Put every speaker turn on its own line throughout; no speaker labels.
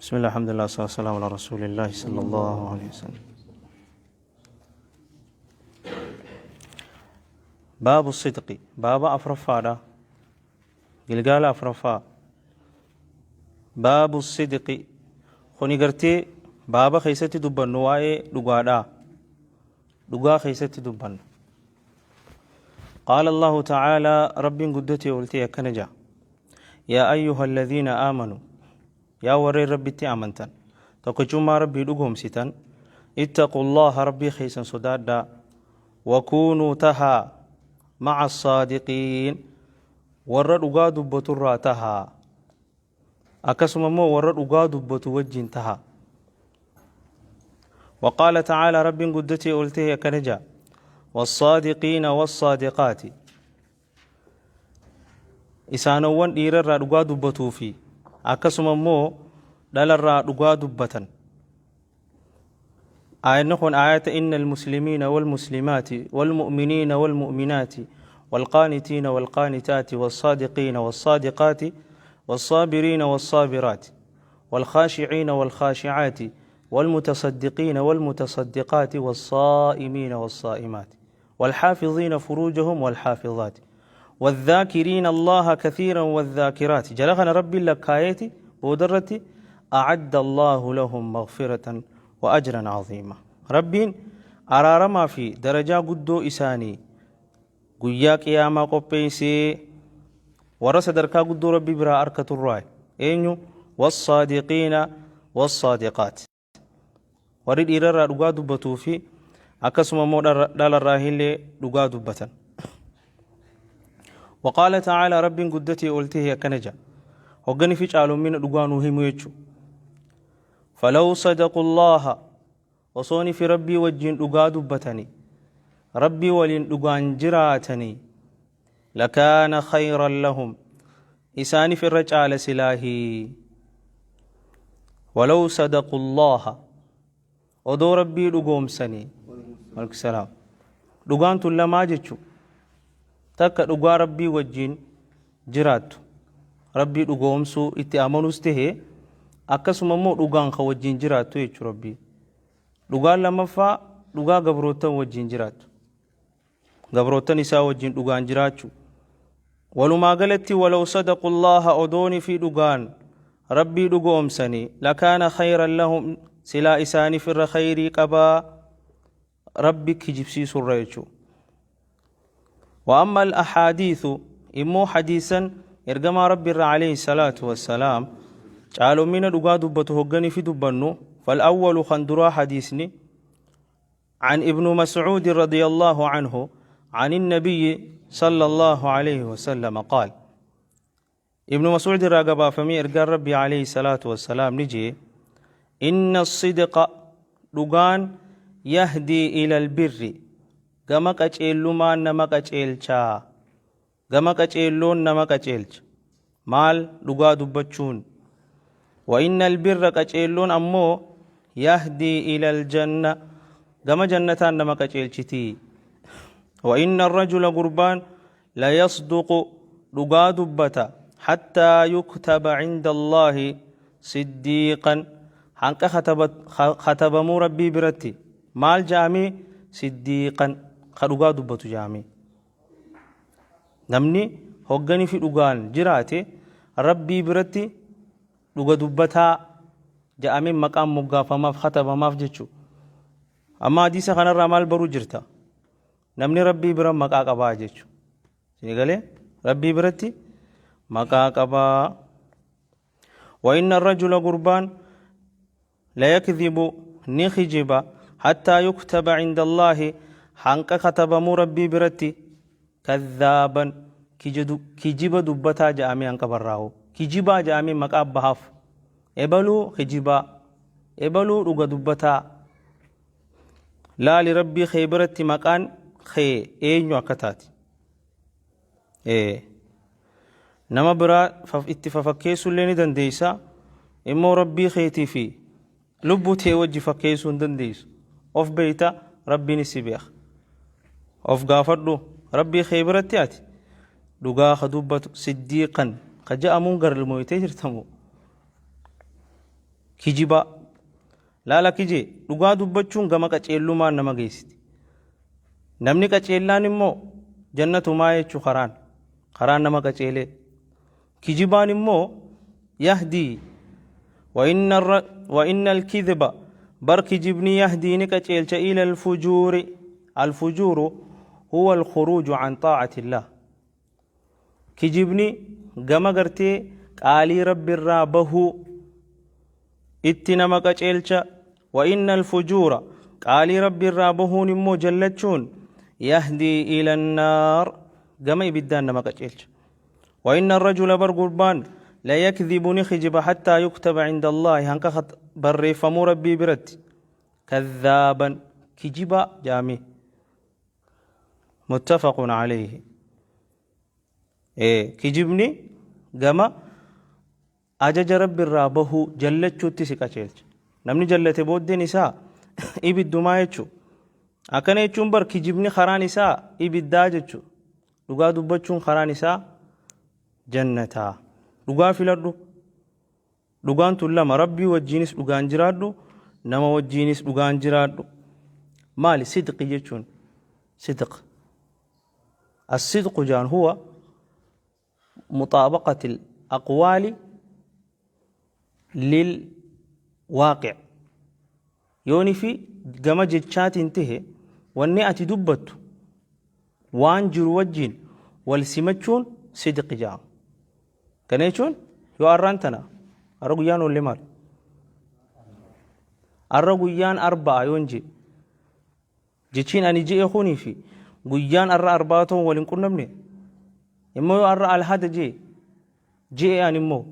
بسم الله، الحمد لله، والصلاة والسلام على رسول الله صلى الله عليه وسلم. باب الصدق، باب أفرفا، قلقال أفرفا. باب الصدق خني قرتي بابا خيستي دبن واي دقادا دقا خيستي دبن. قال الله تعالى، رب قدتي قلتي كنجا: يا أيها الذين آمنوا، يا وري ربي تي أمنتن تقجما ربي دقهم ستن، اتقوا الله، ربي خيسا صدادا، وكونوا تها مع الصادقين، ور دقا دبتو تها، أكسم مو ور دقا دبتو وجين تها. وقال تعالى، رب قدتي قلتي كنجا: والصادقين والصادقات، isaanowwan dhiirarraa dhugaa dubbatuu fi akkasuma immoo dhalarraa dhugaa dubbatan. Aayanni kun aayata: إن المسلمين والمسلمات والمؤمنين والمؤمنات والقانتين والقانتات والصادقين والصادقات والصابرين والصابرات والخاشعين والخاشعات والمتصدقين والمتصدقات والصائمين والصائمات والحافظين فروجهم والحافظات والذاكرين الله كثيرا والذاكرات. جلغنا ربي لكايتي بودرتي أعد الله لهم مغفرة وأجرا عظيما. ربي أرارما في درجة قدو إساني guyyaa qiyaamaa qopheessee. Warra sadarkaa guddoo rabbi biraa arkaturraa eenyu? والصادقين والصادقات، warri dhiirarraa dhugaa dubbatuu fi akkasuma immoo dhalarraa illee dhugaa dubbatan. وقال تعالى، رب قدتي قلته كنجا هقني في من dhugaa nuu himu jechu: فلو صدقوا الله، osooni fi rabbii wajjin dhugaa dubbatanii, rabbii waliin dhugaan jiraatanii، لكان خيرا لهم، isaaniif irra caala silaahii. ولو صدقوا الله، odoo rabbii dhugoomsanii. Salaam. Dhugaan tun lamaa jechu. Takka dhugaa rabbii wajjin jiraattu, rabbii dhugoomsuu, itti amanuus tahee, akkasuma immoo dhugaan ka wajjin jiraattu jechuu rabbii. Dhugaan lammaffaa dhugaa gabroottan wajjin jiraattu, gabroottan isaa wajjin dhugaan jiraachuu. Walumaa galatti، ولو صدقوا الله، odooni fi dhugaan rabbii dhugoomsanii، لكان خيرا لهم، silaa isaaniif irra khayrii qabaa rabbi kijibsiisurra jechuu. وأما الأحاديث، إمو حديثا إرجما ربي عليه الصلاة والسلام caalomina dhugaa dubbatu hogganii fi dubbannu، فالأول، خندرا حديثني عن ابن مسعود رضي الله عنه عن النبي صلى الله عليه وسلم قال، ابن مسعود راقبا فمي إرقال ربي عليه الصلاة والسلام نجي: إن الصدق، dhugaan، يهدي إلى البر، gama qaceellumaan nama qaceelchaa, gama qaceelloon nama qaceelcha. Maal? Dhugaa dubbachuun. وإن البر، qaceelloon ammoo، يهدي إلى الجنة، gama jannataan nama qaceelchitii. وإن الرجل، gurbaan، ليصدق، dhugaa dubbata، حتى يكتب عند الله صديقا، hanqa katabamuu rabbii biratti maal jaamee? صديقا، ka dhugaa dubbatu jaamee. Namni hogganii fi dhugaan jiraate rabbii biratti dhuga dubbataa ja'amee maqaan moggaafamaaf, katabamaaf jechuu. Amma hadiisa kanarraa maal baruu jirta? Namni rabbii bira maqaa qabaa jechu. Isin galee? Rabbii biratti maqaa qabaa. وإن الرجل، gurbaan، ليكذب، ni kijiba، حتى يكتب عند الله، hanqa katabamuu rabbii biratti، كذابا، kijiba dubbataa ja'amee hanqa barraa'u, kijibaa ja'amee maqaa bahaaf. Ebaluu kijibaa, ebaluu dhuga dubbataa. Laali, rabbii kee biratti maqaan kee eenyu akka taate nama biraa itti fafakkeessuullee ni dandeeysa, immoo rabbii keetii fi lubbuu tee wajji fakkeessuu hin dandeessu. Of beeyta, rabbiin si beeka. Of gaafadhu, rabbii kee biratti ati dhugaa ka dubbatu, صديقا ka ja'amuun garmooytee jirtamu. Kijibaa. Laala kijee dhugaa dubbachuun gama qaceellumaan nama geessiti. Namni qaceellaan immoo jannatumaa jechuu karaan. Karaan nama qaceelee. Kijibaan immoo yahdii wa inna alkidhiba bar kijibni yahdii ni qaceelcha ila alfujuuri. Alfujuuru huwa alkhuruuju an xaa'ati illaah. Kijibni gama gartee qaalii Rabbirraa bahuu itti nama qaceelcha. Wa inna alfujuura qaalii Rabbiirraa bahuun immoo jallachuun yahdii ila annaar gama ibiddaan nama qaceelcha. Wa inna arrajula bar gurbaan la yakdhibu ni kijiba hattaa yuktaba cinda Allaahi hanqa barreeffamuu Rabbii biratti kadhaaban kijibaa jaamee. Muttafaqun alayhi. Kijibni gama ajaja Rabbi irraa bahuu jallachuutti si qaceelcha. Namni jallate booddeen isaa ibiddumaa jechuu. Akkana jechuun bar kijibni karaan isaa ibiddaa jechuu. Dhugaa dubbachuun karaan isaa jannataa. Dhugaa filadhu. Dhugaan tun lama Rabbii wajjiinis dhugaan jiraadhu nama wajjiinis dhugaan jiraadhu. Maali sidqi jechuun? Sidq. As-sidqu jaan huwa muxaabaqati al-aqwaali lil waaqi'. Yooni fi gama jechaatiin tahe wanni ati dubbattu waan jiru wajjiin wal simachuun sidqi jedhama. Kana jechuun yoo arraan tana arra guyyaan oolle maal? Arra guyyaan arba'a yoon jee jechiin ani je'e kunii fi guyyaan arra arba'aa ta'uun wal hin qunnamne immoo yoo arra alhada jee je'e ani immoo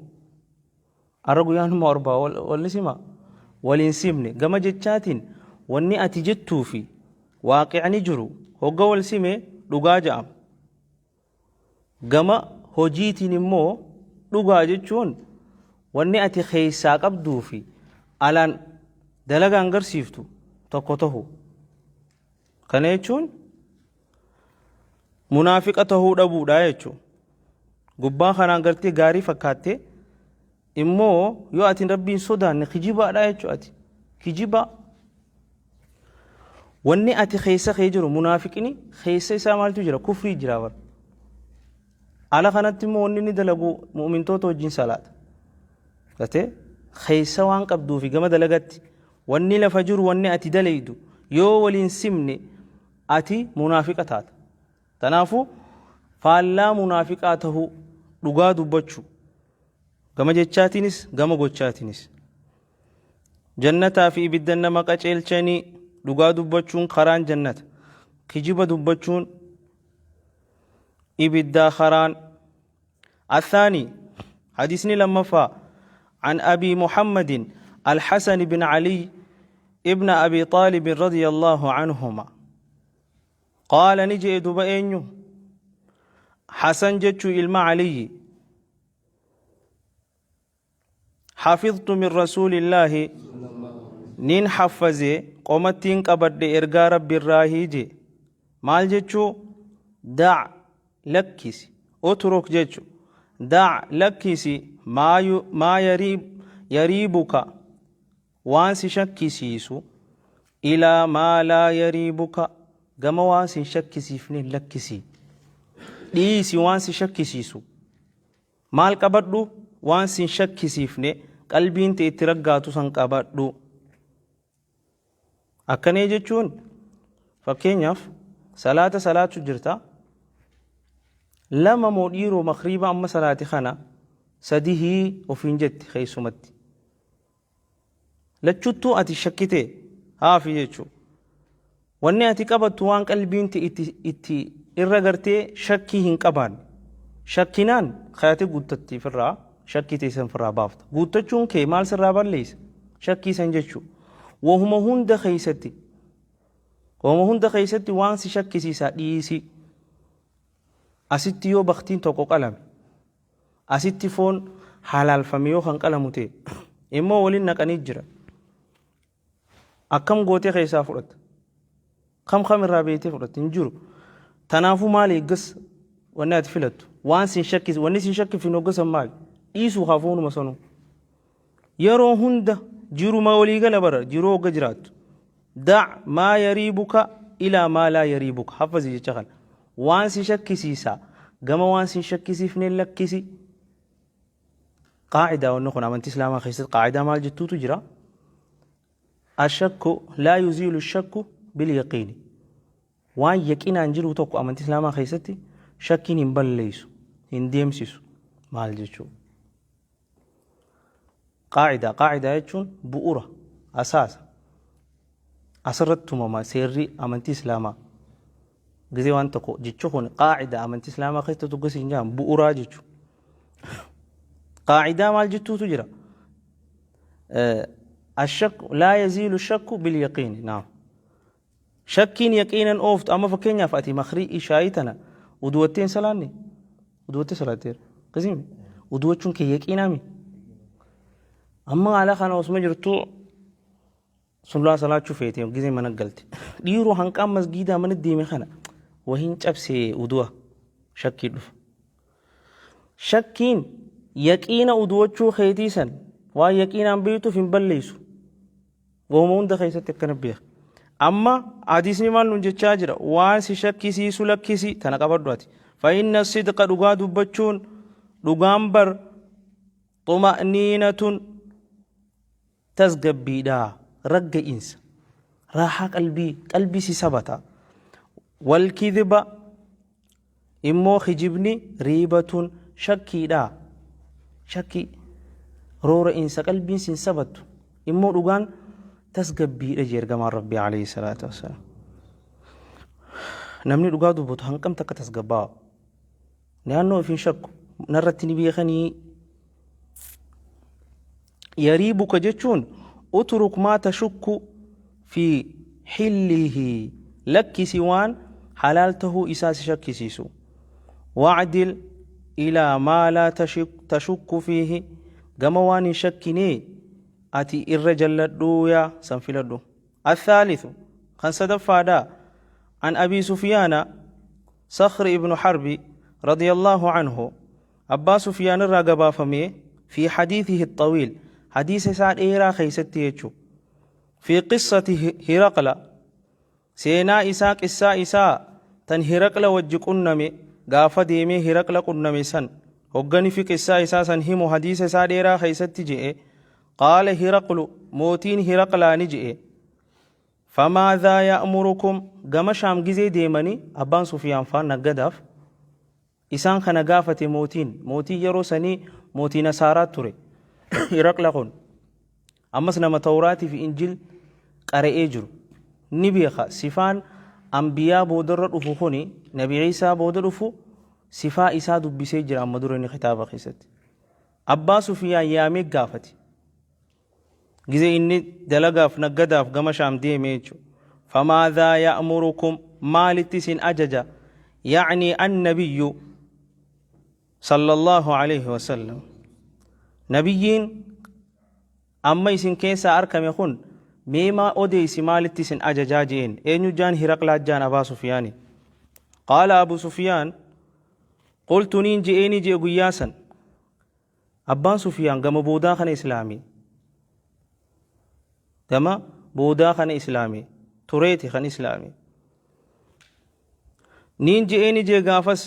arra guyyaan immoo arba'a wal ni sima wal hin simne gama jechaatiin wanni ati jettuu fi waaqicni jiru hogga wal sime dhugaa ja'ama. Gama hojiitiin immoo dhugaa jechuun wanni ati keessaa qabduu fi alaan dalagaan garsiiftu tokko tahu. Kana jechuun munaafiqa tahuu dhabuudha jechuudha. Gubbaa kanaan gartee gaarii fakkaattee immoo yoo ati Rabbiin sodaanne kijibaadha jechuudha ati. Kijibaa. Wanni ati keessa kee jiru munaafiqni keessa isaa maaltu jira? Kufrii jira bara. Ala kanatti immoo wanni inni dalagu mu'mintoota wajjin salaata. Gartee keessa waan qabduu fi gama dalagatti wanni lafa jiru wanni ati dalaydu yoo waliin simne ati munaafiqa taata. Kanaafuu faallaa munaafiqaa tahuu dhugaa dubbachuu gama jechaatiinis gama gochaatiinis. Jannataa fi ibidda nama qaceelchanii dhugaa dubbachuun karaan jannata. Kijiba dubbachuun ibiddaa karaan. Athaani hadiisni lammaffaa عن أبي محمد الحسن بن علي ابن أبي طالب رضي الله عنهما قال نجئ دب أنيو حسن جتشو إلما علي حفظت من رسول الله نين حفظي قومتين قبد إرقا رب الراهيجي مال جتشو دع لكسي اترك جتشو دع لكسي ما يريب يريبك waan si shakkisiisu ilaa maa laa yariibuka gama waan si hin shakkisiifne lakkisi dhiisi waan si shakkisiisu Maal qabadhu? Waan sin shakkisiifne, qalbiin tee itti raggaatu san qabadhu. Akkanee jechuun fakkeenyaaf salaata salaachu jirta. Lama moo dhiiroo makriiba amma salaati kana sadihii ofiin jetti keessumatti. Lachuttuu ati shakkite haafi jechuu. Wanni ati qabattu waan qalbiin tee itti itti irra gartee shakkii hin qabaanne. Shakkinaan kayate guuttatti firraa shakkii tee san firraa baafta. Guuttachuun kee maal sirraa balleessa? Shakkii san jechuu. Wahuma hunda keessatti wahuma hunda keessatti waan si shakkisiisaa dhiisi. Asitti yoo baktiin tokko qalame asitti foon halaalfame yoo kan qalamu ta'e immoo waliin naqanii jira. Akkam gootee keessaa fudhatta? Kam kam irraa beektee fudhatta? Hin jiru. Tanaafuu maali eeggas wanni ati filattu? Waan sin shakkis wanni sin shakkifin hoggasan maali? Dhiisuu haa foonuma sanuu. Yeroo hunda Jiruma walii gala bara jiruu hogga jiraattu. Dac maa yariibuka ilaa maa laa yariibuka. Haffazi jecha kana. Waan si shakkisiisa gama waan si hin shakkisiifneen lakkisi. Qaacidaa wanni kun amantii Islaamaa keessatti qaacidaa maal jettuutu jira. Ashakku laa yuziilu shakku bil yaqiini. Waan yaqinaan jiru tokko amantii Islaamaa keessatti shakkiin hin balleessu, hin deemsisu. Maal jechuu? Qaacidaa, qaacidaa jechuun bu'ura, asaasa. Asirratti tumama seerri amantii Islaamaa. Gizee waan tokko jechu kun qaacidaa amantii Islaamaa keessatti tokko siin jedhamu bu'uraa jechu. Qaacidaa maal jettuutu jira? Ashakku laa yaziilu shakku bil yaqiini. Naam. Shakkiin yaqiinan ooftu amma fakkeenyaaf ati makrii ishaayii tana uduwattee hin salaanne uduwattee salaatteera akkasii uduwachuun kee yaqiinaami amma haala kana osuma jirtu sunnaa salaachuu feete gizee mana galte dhiiroo hanqaan masgiidaa mana deeme kana wahiin cabsee uduwa shakkii dhufa shakkiin yaqiina uduwachuu keetii san waan yaqiinaan beektuuf hin balleessu Wahuma hunda keessatti akkana beeka. Amma hadiisni maal nun jechaa jira? Waan si shakkisiisu lakkisi tana qabadhu ati. Fa'inna sidqa dhugaa dubbachuun dhugaan bar xuma'niinatun tasgabbiidha ragga'iinsa raaxaa qalbii qalbii si sabata. Walkidhiba immoo kijibni riibatun shakkiidha. Shakkii roora'insa qalbiin sin sabattu immoo dhugaan tasgabbiidha jee ergamaan Rabbii alayhi salaatu wassalaam. Namni dhugaa dubbatu hanqam takka tasgabbaa'a. Naannoo ofiin shakku narratti ni beekanii yariibuka jechuun utruk maa tashukku fi xillihi lakkisi waan halaal tahuu isaa si shakkisiisu wacdil ilaa maa laa tashukku fiihi gama waan hin shakkinee ati irra jalladhuu yaa san filadhu athaalithu kan sadaffaadha an abii sufyaana صخر ibnu حرب رضي الله عنه Abbaa Sufyaan irraa gabaafamee fi hadiithihi xawiil hadiisa isaa dheeraa keessatti jechu fi qissati Hiraqla seenaa isaa qissaa isaa tan Hiraqla wajji qunname gaafa deemee Hiraqla qunname san hoggani fi qissaa isaa san himu hadiisa isaa dheeraa keessatti je'e qaala Hiraqlu mootiin Hiraqlaa ni je'e famaadhaa ya'murukum gama Shaam gizee deemanii abbaan Sufyaan faan naggadaaf Isaan kana gaafate mootiin. Mootiin yeroo sanii mootii Nasaaraa ture. Hiraqla kun. Ammas nama Tawraatii fi Injil qara'ee jiru. Ni beeka sifaan ambiyaa boodarra dhufu kuni Nabi Iisaa booda dhufu sifaa isaa dubbisee jira amma dura inni kitaaba keessatti. Abbaa Sufiyaan yaamee gaafate. Gizee inni dalagaaf naggadaaf gama Shaam deeme jechuudha. Famaadhaa ya'murukum maalitti isin ajaja? Ya'nii annabiyyu sallallahu alayhi wasallam. Nabiyyiin amma isin keessaa arkame kun mee maa odeessi maalitti isin ajajaa je'een eenyu jaan Hiraqlaa jaan Abaa Sufiyaani. Qaala Abu Sufiyaan qultu niin je'eeni je'e guyyaa san Abbaan Sufiyaan gama boodaa kana islaame. Gama boodaa kana islaame. Tureeti kan islaame. Niin je'ee ni jee gaafas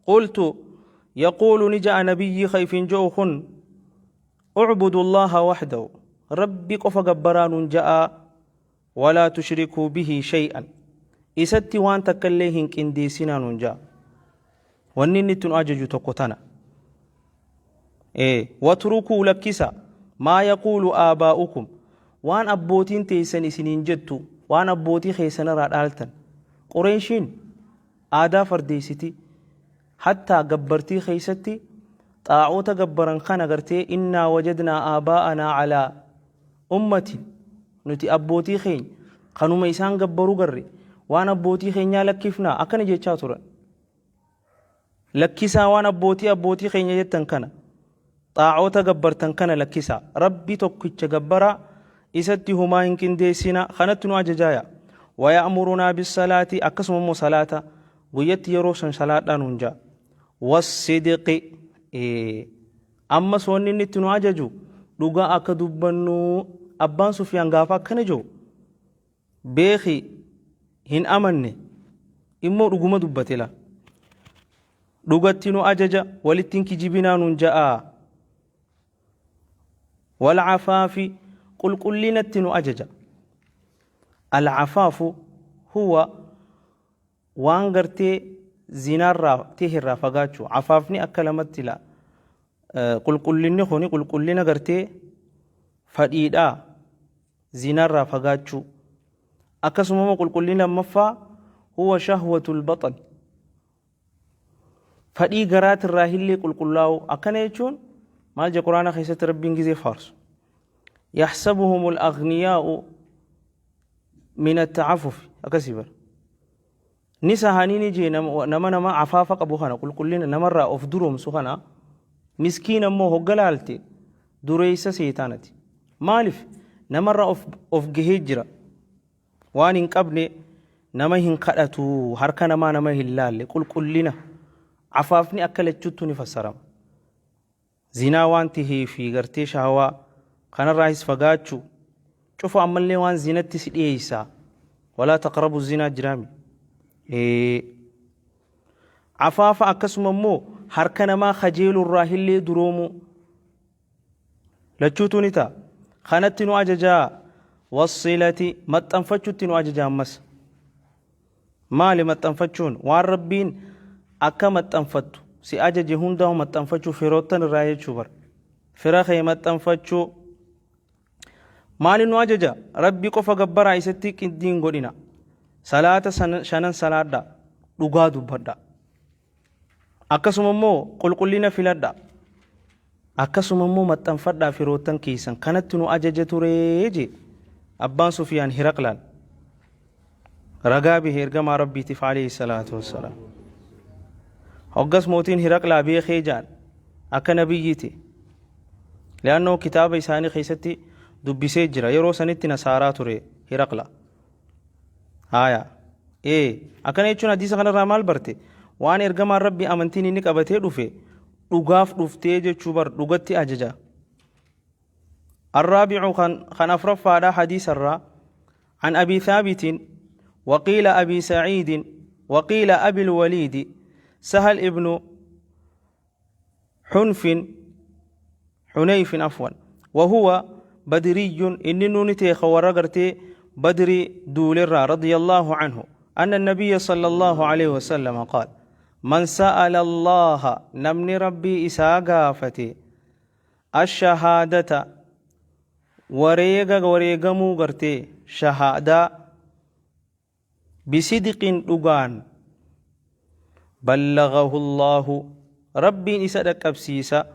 qultu yaquulu ni ja'a nabiyyii ka ifin je'u kun ucbudu allaha waxdahu rabbi qofa gabbaraa nun ja'aa walaa tushrikuu bihi shay'an isatti waan takka illee hin qindeessinaa nuun ja'a wanni inni itti nu ajaju tokko tana ee watrukuu lakkisa maa yaquulu aabaa'ukum waan abbootiin teessan isiniin jettu waan abbootii keessan irraa dhaaltan qureeshiin aadaa fardeessiti hattaa gabbartii keessatti xaa'oota gabbaran kana gartee innaa wajadnaa aabaa'anaa alaa ummati nuti abbootii keenya kanuma isaan gabbaru garre waan abbootii keenyaa lakkifnaa akkana jechaa turan. Lakkisaa waan abbootii abbootii keenya jettan kana xaa'oota gabbartan kana lakkisaa rabbi tokkicha gabbaraa isatti humaa hin qindeessina kanatti nu ajajaaya. Waya'murunaa bissalaati akkasuma immoo salaata guyyatti yeroo san salaadhaa nuun ja'a. Wassidiqi ammas wanni inni itti nu ajaju dhugaa akka dubbannu Abbaan Sufyaan gaafa akkana jiru beeki hin amanne, immoo dhuguma dubbate la. Dhugatti nu ajaja, walitti hin kijibinaa nuun ja'a. Walcafaafi, qulqullinatti nu ajaja. Alcafaafu huwa waan gartee zinaarraa teherraa fagaachuu. Afaafni akka lamatti la qulqullinni kuni qulqullina gartee fadhiidhaa zinaarraa fagaachuu. Akkasuma immoo qulqullinni lammaffaa huwa shahwatul baxan, fadhii garaatirraa hillee qulqullaa'uu. Akkana jechuun maal je? Quraana keessatti Rabbiin gizee faarsu, yaxsabuhumul aghniyaa'u min atta'afufi, akkasii bara ni sahanii ni jee nama afaafa qabu kana, qulqullina namarraa of duroomsu kana. Miskiin ammoo hogga laalte dureessa seetaanati. Maaliif? Namarraa of gahee jira, waan hin qabne nama hin kadhatu, harka namaa nama hin laalle. Qulqullina afaafni akka lachuttu ni fassarama. Zinaa waan tahee fi gartee shahawaa kanarraahis fagaachuu cufa, ammallee waan zinatti si dhiyeessaa, walaa taqrabu zinaa jiraami. Afaafa akkasuma immoo harka namaa kajeelurraa hillee duroomuu, lachuutu ni ta'a. Kanatti nu ajajaa. Wassilati, maxxanfachuutti nu ajaja. Ammas maali maxxanfachuun? Waan Rabbiin akka maxxanfattu si ajaje hundaa maxxanfachuu, firoottan irraa jechuu bara, fira kee maxxanfachuu. Maali nu ajaja? Rabbi qofa gabbaraa, isatti qindiin godhina, salaata shanan salaadha, dhugaa dubbadha, akkasuma immoo qulqullina filadha, akkasuma immoo maxxanfadhaa firoottan keessan. Kanatti nu ajaja turee jee abbaan Sufiyaan. Hiraqlaan ragaa bihe ergamaa Rabbiitiif alayhi salaatu wassalaam. Hoggas mootiin Hiraqlaa beekee jaan akka nabiyyiiti, li'annoo kitaaba isaanii keessatti dubbisee jira. Yeroo sanitti nasaaraa ture Hiraqla. Haaya, ee, akkana jechuun hadiisa kanarraa maal barte? Waan ergamaan Rabbii amantiin inni qabatee dhufe dhugaaf dhuftee jechuu bar, dhugatti ajaja. الرابع خن أفرفا حديث الرا عن أبي ثابت، وقيل أبي سعيد، وقيل أبي الوليد، سهل ابن حنف، حنيف عفوا، وهو بدري، إني نونتي خورقرتي بدري دولرا، رضي الله عنه أن النبي صلى الله عليه وسلم قال: من سأل الله، نمني ربي إسا قافتي، الشهادة، wareega wareegamuu gartee shahaadaa، بصدق، dhugaan، بلغه الله، Rabbiin isa dhaqqabsiisa،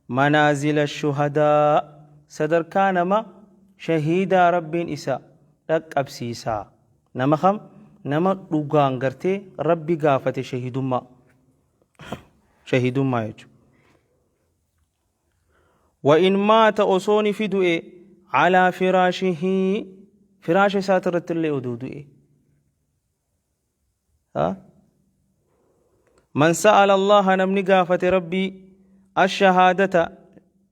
منازل الشهداء، sadarkaa nama shahiidaa Rabbiin isa dhaqqabsiisa. Nama kam? Nama dhugaan gartee Rabbi gaafate shahidummaa, shahidummaa jechuudha. وإن مات، osooni fi du'e، على فراشه، firaasha isaati irratti illee oduu du'e. من سأل الله، namni gaafate Rabbii، الشهادة،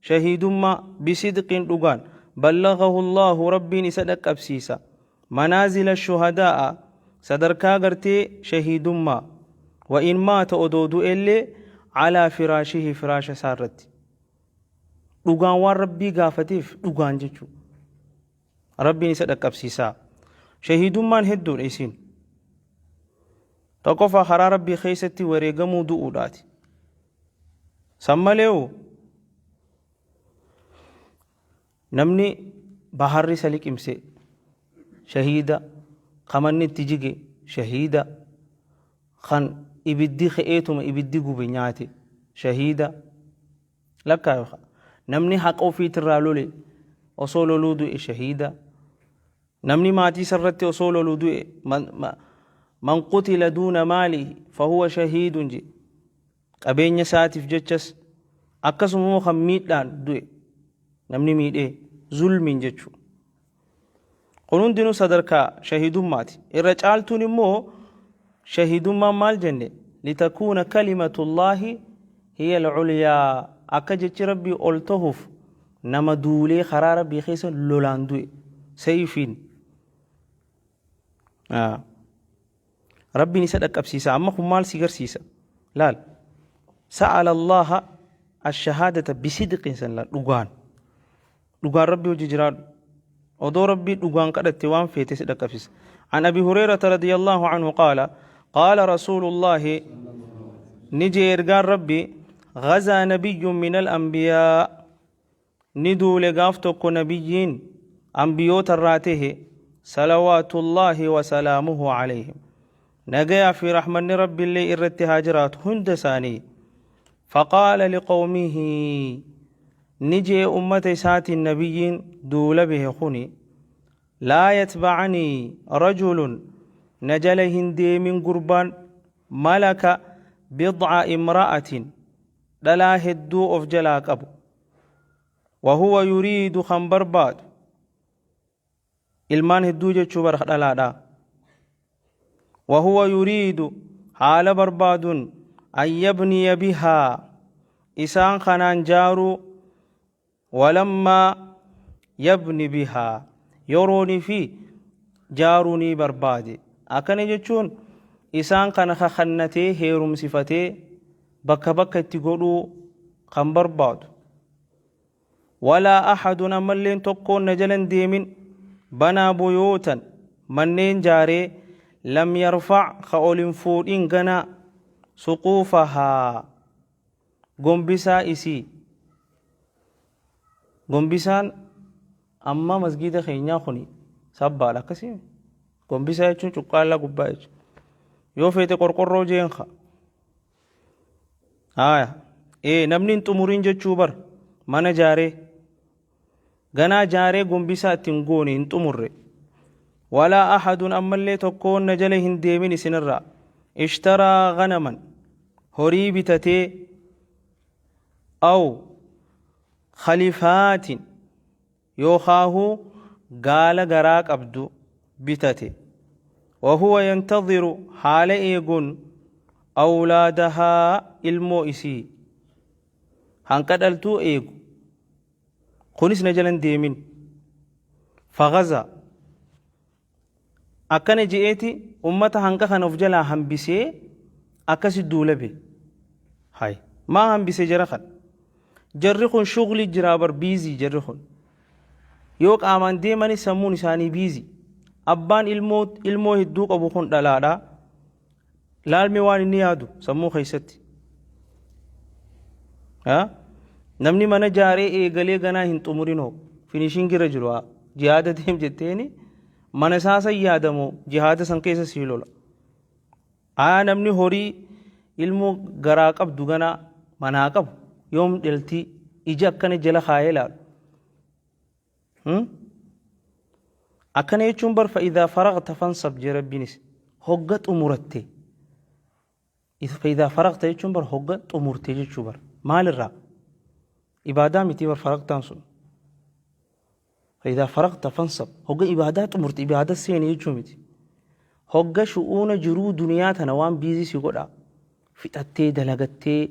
shahiidummaa، بصدق، dhugaan، بلغه الله، Rabbiin isa dhaqqabsiisa، منازل الشهداء، sadarkaa gartee shahiidummaa. وإن مات، odoo du'ellee، على فراشه، firaasha isaa irratti. Dhugaan waan Rabbii gaafateef, dhugaan jechuu, Rabbiin isa dhaqqabsiisaa. Shahiidummaan hedduudha isiin. Tokkoffaa, karaa Rabbii keessatti wareegamuu, du'uudhaati. San maleewu namni baharri isa liqimse shahiida, kamanni itti jige shahiida, kan ibiddi ka'eetuma ibiddi gube nyaate shahiida lakkaa. Namni haqa ofiitirraa lole osoo loluu du'e shahiida. Namni maatii isarratti osoo loluu du'e, من قتل دون ماله فهو شهيد je. Qabeenya isaatiif jechas, akkasuma immoo kan miidhaan du'e, namni miidhee zulmiin jechuu, kun hundinuu sadarkaa shahidummaati. Irra caaltuun immoo shahidummaan maal jenne? لتكون كلمة الله هي العليا, akka jechi Rabbii ol tahuuf. Nama duulee karaa Rabbii keessa lolaan du'e. Sayfiin. Rabbiin isa dhaqqabsiisa. Amma kun maal si garsiisa? Laal. Sa'ala Allaha ash-shahaadata bisidqin san laal dhugaan. Dhugaan Rabbii hojii jiraadhu. Odoo Rabbii dhugaan kadhatte waan feete si dhaqqabsiisa. An Abi Hurayrata radiyallahu anhu qaala qaala Rasuulullaahi ni jee ergaan Rabbii غزا نبي من الأنبياء ni duule gaaf tokko nabiyyiin anbiyoota irraa tahe salawaatullaahi wasalaamuhu alayhim nagayaa fi rahmanni rabbiillee irratti haa jiraatu hunda isaanii. Faqaala liqawmihi ni jee ummata isaatiin nabiyyiin duula bahe kuni laa yatbacanii rajulun na jala hin deemin gurbaan malaka bidca imra'atin dhalaa hedduu of jalaa qabu wahuwa yuriidu kan barbaadu ilmaan hedduu jechuu bar dhalaadha wahuwa yuriidu haala barbaadun an yabniya bihaa isaan kanaan jaaruu walammaa yabni bihaa yeroonii fi jaaruu ni barbaade akkana jechuun isaan kana kakannatee heerumsifatee bakka bakka itti godhuu kan barbaadu. Walaa ahadun ammalleen tokkoon na jala hin deemin banaa buyuutan manneen jaaree lam yarfac ka ol hin fuudhin ganaa suquufahaa gombisaa isii. Gombisaan amma masgiida keenyaa kuni sabbaadha akkasii. Gombisaa jechuun cuqqaallaa gubbaa jechuudha. Yoo feete qorqorroo jeenka. Haaya. Ee namni hin xumurin jechuu bar mana jaaree. Ganaa jaaree gombisaa itti hin goone hin xumurre. Walaa ahadun ammallee tokkoon na jala hin deemin isinirraa. Ishtaraa ganaman horii bitatee aw khalifaatin yookaahuu gaala garaa qabdu bitate. Wahuwa yantadhiru haala eeguun awlaadahaa ilmoo isii hanqa dhaltuu eegu. Kunis na jala hin deemin. Fagaza akkana je'eeti ummata hanqa kana of jalaa hambisee akkasi duula be. Hay maa hambise jara kana? Jarri kun shughli jiraa bar biizii jarri kun. Yoo qaamaan deemanis sammuun isaanii biizii. Abbaan ilmoo ilmoo hedduu qabu kun dhalaadha. Laalmi waan inni yaadu sammuu keessatti. Namni mana jaaree eegalee ganaa hin xumurinoo finishingi irra jiru haa. Jihaada deem jetteeni mana isaa san yaadamoo jihaada san keessa sii lola. Haa namni horii ilmoo garaa qabdu ganaa manaa qabu yoom dhaltii ija akkana jala kaayee laalu. Akkana jechuun bar fa'idaa faragta fansab jee Rabbiinis hogga xumuratte. Fa'idaa faragta jechuun bar hogga xumurte jechuu bar maalirraa? Ibaadaa mitii bar faragtaan sun. Fa'idaa faragta fansab hogga ibaadaa xumurte ibaadaa seeni jechuu miti. Hogga shu'uuna jiruu duniyaa tana waan biizii si godha fixattee dalagattee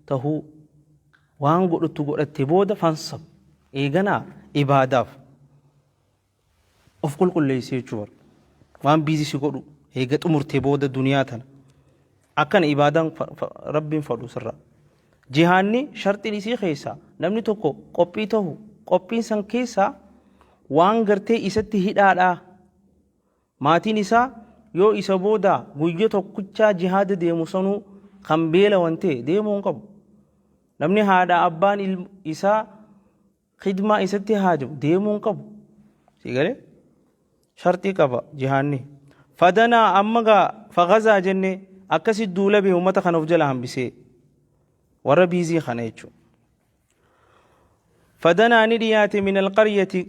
tahuu waan godhuttu godhatte booda fansab eeganaa ibaadaaf of qulqulleessi jechuu bar waan biizii si godhu eega xumurtee booda duniyaa tana akkana ibaadaan rabbiin fadhu sirra jihaanni sharxiin isii keessaa namni tokko qophii tahu qophiin san keessaa waan gartee isatti hidhaadhaa Maatiin isaa yoo isa booda guyya tokkichaa jihaada deemu sanuu kan beelawan ta'e deemuu hin qabu. Namni haadha abbaan isaa khidmaa isatti haajamu deemuu hin qabu. Si galee? Sharxii qaba jihaanni. Fadanaa amma gaa fagazaa jenne akkasi duula bee uummata kana of jala hambisee. Warra biizii kana jechuudha. Fadanaa ni dhiyaate min alqaryati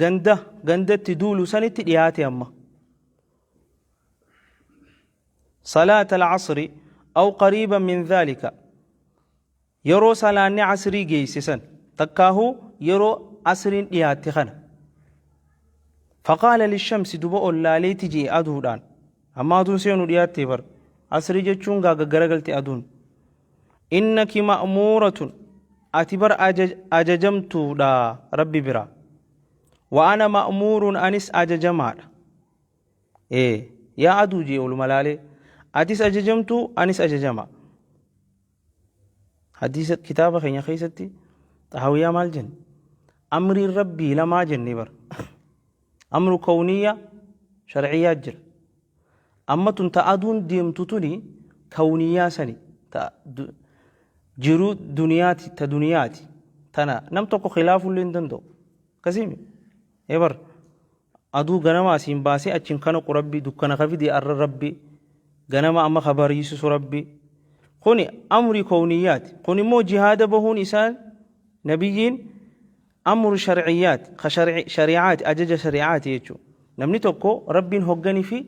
ganda gandatti duulu sanitti dhiyaate amma. Salaata alcasri aw qariiban min dhaalika yeroo salaanni asrii geeyse san takkaahuu yeroo asriin dhiyaatte kana. Faqaala lishamsi duba ol laaleeti je'e aduudhaan amma aduun seenu dhiyaatte bar asrii jechuun gaa gaggaragalte aduun. Innaki ma'muuratun Ati bar ajajamtuudha Rabbi bira. Wa ana ma'muurun, anis ajajamaadha. Ee yaa aduu jee oluma laalee, atis ajajamtuu, anis ajajama. Hadiisa kitaaba keenya keessatti xahawiyaa maal jenne? Amriin Rabbii lamaa jennee bara. Amru kawniya shar'iyyaa jira. Amma tun ta aduun deemtu tuni kawniyaa sani, ta jiruu duniyaati, ta duniyaati. Tana nam tokko khilaafullee hin danda'u. Akkasiimi? Ee bar, aduu ganama asiin baasee achiin kana Rabbi, dukkana ka fide arra Rabbi, ganama amma ka bariisisu Rabbi. Kuni amri kawniyaati. Kun immoo jihaada bahuun isaan nabiyyiin amru shar'iyyaati, ka shari'aati, ajaja shari'aati jechuudha. Namni tokko Rabbiin hogganii fi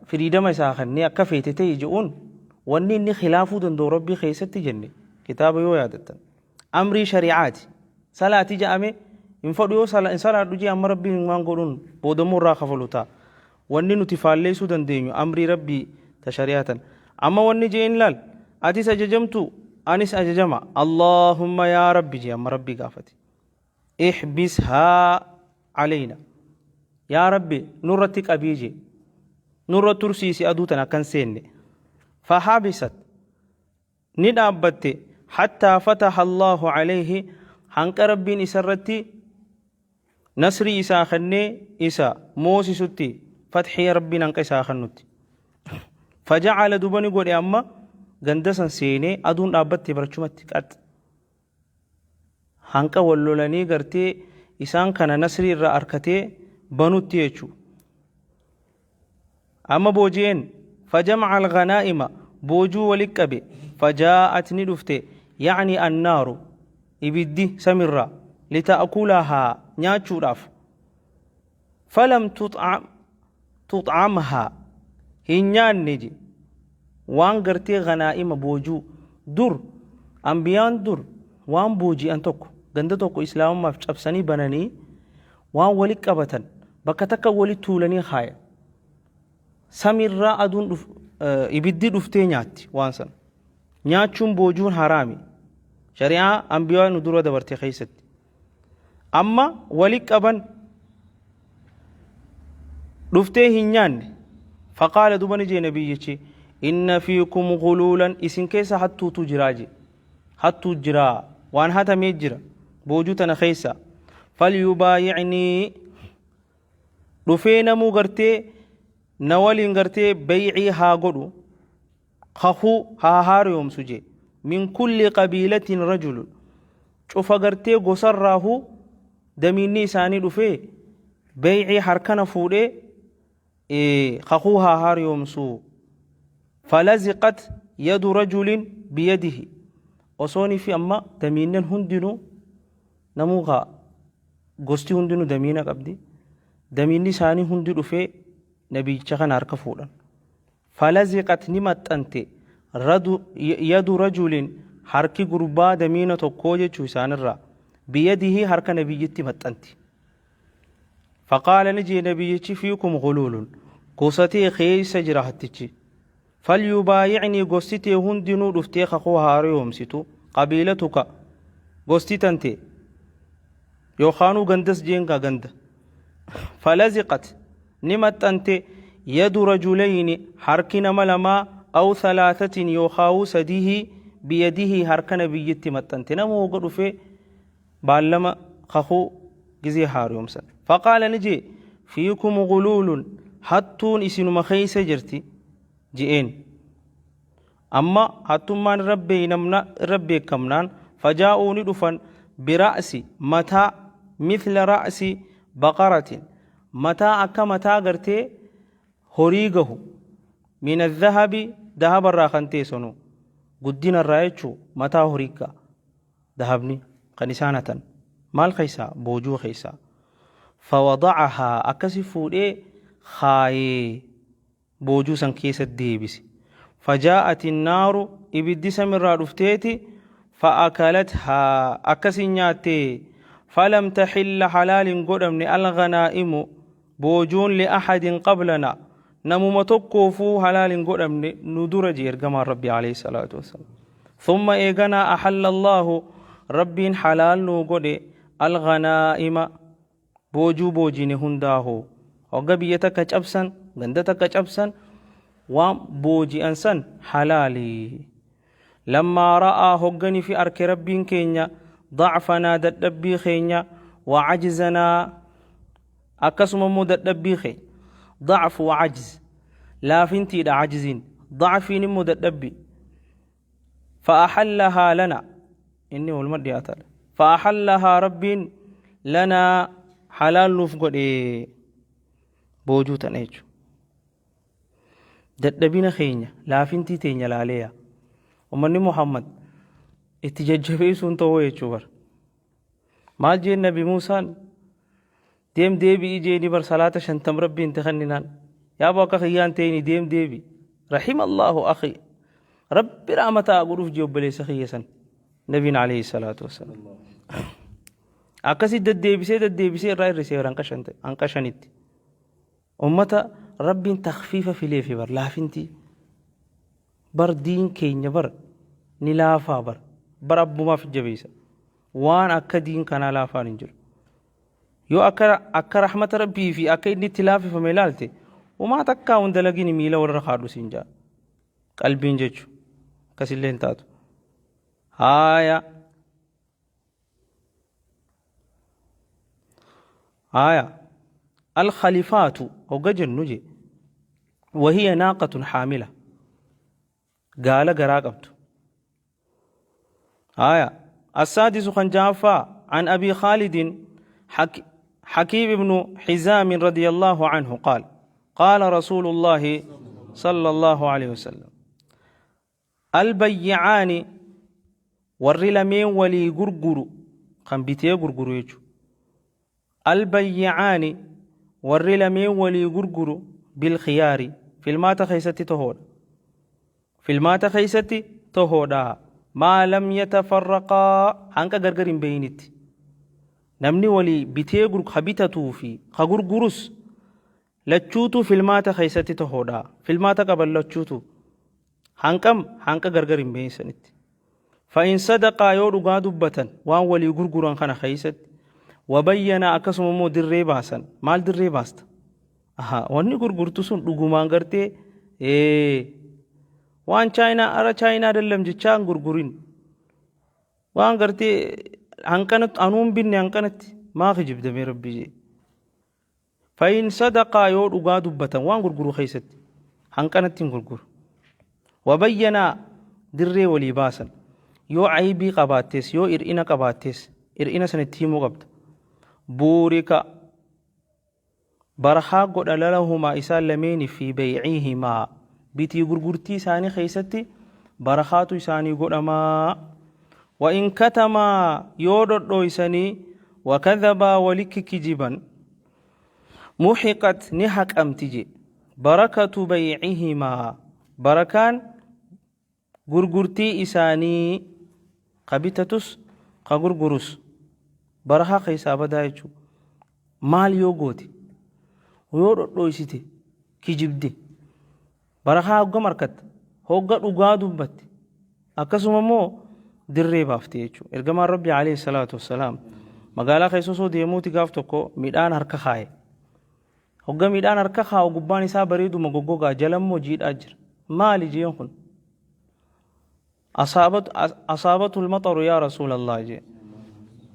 firiidama isaa kennee akka feete ta'e je'uun, wanni inni khilaafuu danda'u Rabbii keessatti jenne kitaaba yoo yaadattan. Amrii shari'aati. Salaati ja'ame hin fadhu, yoo hin salaadhu jee, amma Rabbiin waan godhuun boodammoo irraa kafalu ta'a. Wanni nuti faalleessuu dandeenyu amrii Rabbii ta shari'aa tan. Amma wanni je'een laal, atis ajajamtu, anis ajajama. Allahumma yaa Rabbi jee, amma Rabbii gaafate. Ihbishaa aleyna. Yaa Rabbi nurratti qabii jee. Nurra tursiisi aduu tan akkan seenne. Fahabisat, ni dhaabbatte, hattaa fataha Allahu alayhi, hanqa Rabbiin isarratti nasrii isaa kennee isa moosisutti, fatxii Rabbiin hanqa isaa kennutti. Fajacala, duba ni godhe, amma ganda san seenee aduun dhaabbatte barchumatti qax. Hanqa wal lolanii gartee isaan kana nasrii irraa arkatee banutti jechuu. Amma booji'een fajamaca alghanaa'ima, boojuu walit qabe. Fajaa'at, ni dhufte, yacni annaaru, ibiddi samirraa, lita'kulahaa, nyaachuudhaaf. Falam tuxcamhaa, hin nyaanne je waan gartee ghanaa'ima, boojuu. Dur ambiyaan dur waan booji'an tokko, ganda tokko islaamummaaf cabsanii bananii, waan walit qabatan bakka takka walit tuulanii kaayan. Samiirraa aduun ibiddi dhuftee nyaatti waan sana. Nyaachuun boojuun haraami. Shari'aa ambiyaa nu dura dabarte keessatti. Amma walit qaban, dhuftee hin nyaanne. Faqaala, duba ni jee nabiyyichi, inna fiikum guluulan, isin keessa hattuutu jiraa jee. Hattuu jiraa, waan hatamee jira boojuu tana keessa. Falyubaayicnii, dhufee namuu gartee na waliin gartee baycii haa godhu, kakuu haa haariyoomsu jee. Min kulli qabiilatin rajulun, cufa gartee gosarraahu damiinni isaanii dhufee baycii harkana fuudhee kakuu haa haariyoomsu. Falaziqat yadu rajulin biyadihi, osoonii fi amma damiinnan hundinuu namuu kaa gosti hundinuu damiina qabdi, damiinni isaanii hundi dhufee nabiyyicha kana harka fuudhan. Falaziqat, ni maxxante, yadu rajulin, harki gurbaa damiina tokkoo jechuu isaanirraa, biyadihi, harka nabiyyitti maxxanti. Faqaala, ni jee nabiyyichi, fiikum guluulun, gosa tee keessa jira hattichi. Falyubaayicnii, gosti tee hundinuu dhuftee kakuu haariyoomsitu, qabiilatuka, gosti tante yookaanuu gandas jeengaa ganda. Falaziqat, ni maxxante, yadu rajulayni, harki nama lamaa, aw thalaathatin, yookaawuu sadihii, biyadihii, harka nabiyyitti maxxante. Nama hoga dhufee baallama kakuu gizee haariyoomsan. Faqaala, ni jee, fiikum guluulun, hattuun isinuma keessa jirti je'een. Amma hattummaan irra beeynamna, irra beekamnaan, fajaa'uu, ni dhufan, bira'si, mataa, mithla ra'si baqaratin, mataa akka mataa gartee horii gahu, min adhahabi, dahabarraa kan ta'e sunu guddinarraa jechuu, mataa horii ga'a dahabni kan isaan hatan maal keessaa, boojuu keessaa. Fawada'ahaa, akkasi fuudhee kaayee boojuu san keessa deebise. Fajaa'ati naaru, ibiddi samirraa dhufteeti, fa'akalathaa, akkasin nyaatte. Falam taxilla, halaal hin godhamne, alghanaa'imu, boojuun, li'ahadin qablana, namuma tokkoofuu halaal hin godhamne nu dura jee ergamaan Rabbi alayhi salaatu wassalaam. Thumma eeganaa ahalla Allaahu Rabbiin halaal nuu godhe alghanaa'ima boojuu boojine hundaahu. Hogga biyya takka cabsan, ganda takka cabsan, waan booji'an san halaali. Lammaa ra'aa hoggani fi arke Rabbiin keenya da'fanaa dadhabbii keenya wa ajzanaa akkasuma immoo dadhabbii keenya. Da'f wa ajz laafintiidha ajziin da'fiin immoo dadhabbii. Fa'ahallahaa lana inni waluma dhiyaataadha. Fa'ahallahaa Rabbiin lanaa halaal nuuf godhe boojuu tana jechuudha. Dadhabina keenya laafintii teenya laaleeya. Ummanni Muhammad itti jajjabeessuun ta'uu jechuu bara. Maal jeen Nabi Muusaan deem deebi'i jeeni bar salaata shantam Rabbiin itti kenninaan. Yaaboo akka kiyyaan teeni deem deebi. Rahima Allahu akhi. Rabbi rahmata haa godhuuf jee obboleessa kiyya san. Nabiin alayhi salaatu wassalaam. Akkasi deddeebisee deddeebisee irraa hir'isee hanqa shanitti. Ummata Rabbiin takfiifa fileefi bar laafintii. Bar diin keenya bar ni laafaa bar. Bar abbumaaf jabeessa. Waan akka diin kanaa laafaan hin jiru. Yoo akka akka rahmata Rabbii fi akka inni itti laafifame ilaalte umaa takkaa hin dalagini miila walirra kaadhu siin jaa. Qalbiin jechu akkasillee hin taatu. Haaya. Haaya. Al-khalifaatu hogga jennu je wahiya naaqatun haamila gaala garaa qabdu. آية السادس خنجافا عن أبي خالد حك حكيم بن حزام رضي الله عنه قال قال رسول الله صلى الله عليه وسلم البيعان warri lameen walii gurguru kan bitee gurguru jechuudha. Albayyi'aani warri lameen walii gurguru bilkhiyaari filmaata keessatti tohoodha. Filmaata keessatti tohoodha. Maa lam yatafarraqaa hanqa gargar hin beeyinitti. Namni walii bitee ka bitatuu fi ka gurgurus lachuutu filmaata keessatti tohoodha. Filmaata qaban lachuutu. Hanqam hanqa gargar hin beeysanitti. Fa'in sadaqaa yoo dhugaa dubbatan waan walii gurguran kana keessatti wabayyanaa akkasuma immoo dirree baasan maal dirree baasta? Aha, wanni gurgurtu sun dhugumaan gartee waan chaayinaa ara chaayinaa dallam jechaa hin gurgurin waan gartee hanqanatti anuun binne hanqanatti maa kijibdamee rabbi jee. Fa'in sadaqaa yoo dhugaa dubbatan waan gurguru keessatti hanqanatti hin gurguru. Wabayyanaa dirree walii baasan yoo aybii qabaattees yoo hir'ina qabaattees hir'ina san itti himuu qabda. Buurika barakaa godha lalahumaa isaan lameeni fi bayciihimaa bitii gurgurtii isaanii keessatti barakaatu isaanii godhamaa. Wa in katamaa yoo dhodhooysanii wakadhabaa walikki kijiban muhiqat ni haqamti je barakatu baycihimaa barakaan gurgurtii isaanii ka bitatus ka gurgurus barakaa keessaa badaa jechuu maal yoo goote yoo dhodhooysite kijibde barakaa hoggam arkatta hogga dhugaa dubbatte Akkasuma immoo dirree baafte jechuudha. Ergamaan Rabbii alayhi salaatu wassalaam magaalaa keessa osoo deemuuti gaaf tokko midhaan harka kaaye. Hogga midhaan harka kaa'u gubbaan isaa bareeduma goggogaa jala immoo jiidhaa jira. Maali jeen kun? Asaabatul maxaru yaa Rasuulallah jeen.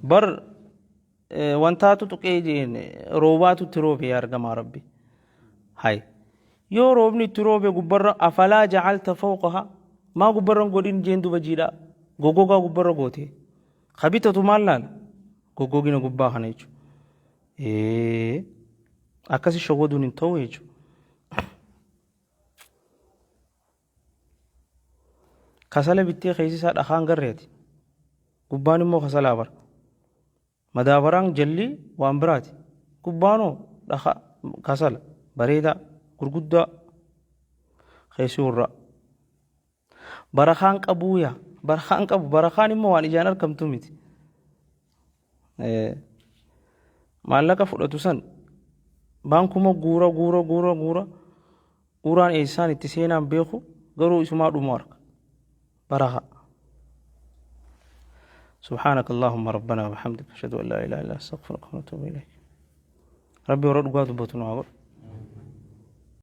Bar wantaatu tuqee jeen roobaatu itti roobe yaa ergamaa Rabbii. Hay. Yoo roobni itti roobe gubbarra afalaa jacalta fawqaha maa gubbarra hin godhin jeen duba jiidhaa goggogaa gubbarra goote. Ka bitatu maal laala? Goggogina gubbaa kana jechuudha. Akkasi shawwaduun hin ta'u jechuudha. Kasala bittee keessi isaa dhakaan garreeti. Gubbaan immoo kasalaa bara. Madaabaraan jalli waan biraati. Gubbaanoo dhakaa kasala bareedaa gurguddaa keessi hurraa. Barakaan qabuu yaa barakaan qabu barakaan immoo waan ijaan argamtu miti. Maallaqa fudhatu san baankuma guura guura guura guura guuraan eessaan itti seenaan beeku garuu isumaa dhumu arga. Barakaa. Subhaanaka Allahumma Rabbana wa bihamdika ashhadu an laa ilaaha illa anta astaghfiruka wa atuubu ilayk. Rabbi warra dhugaa dubbatu nu haa godhu.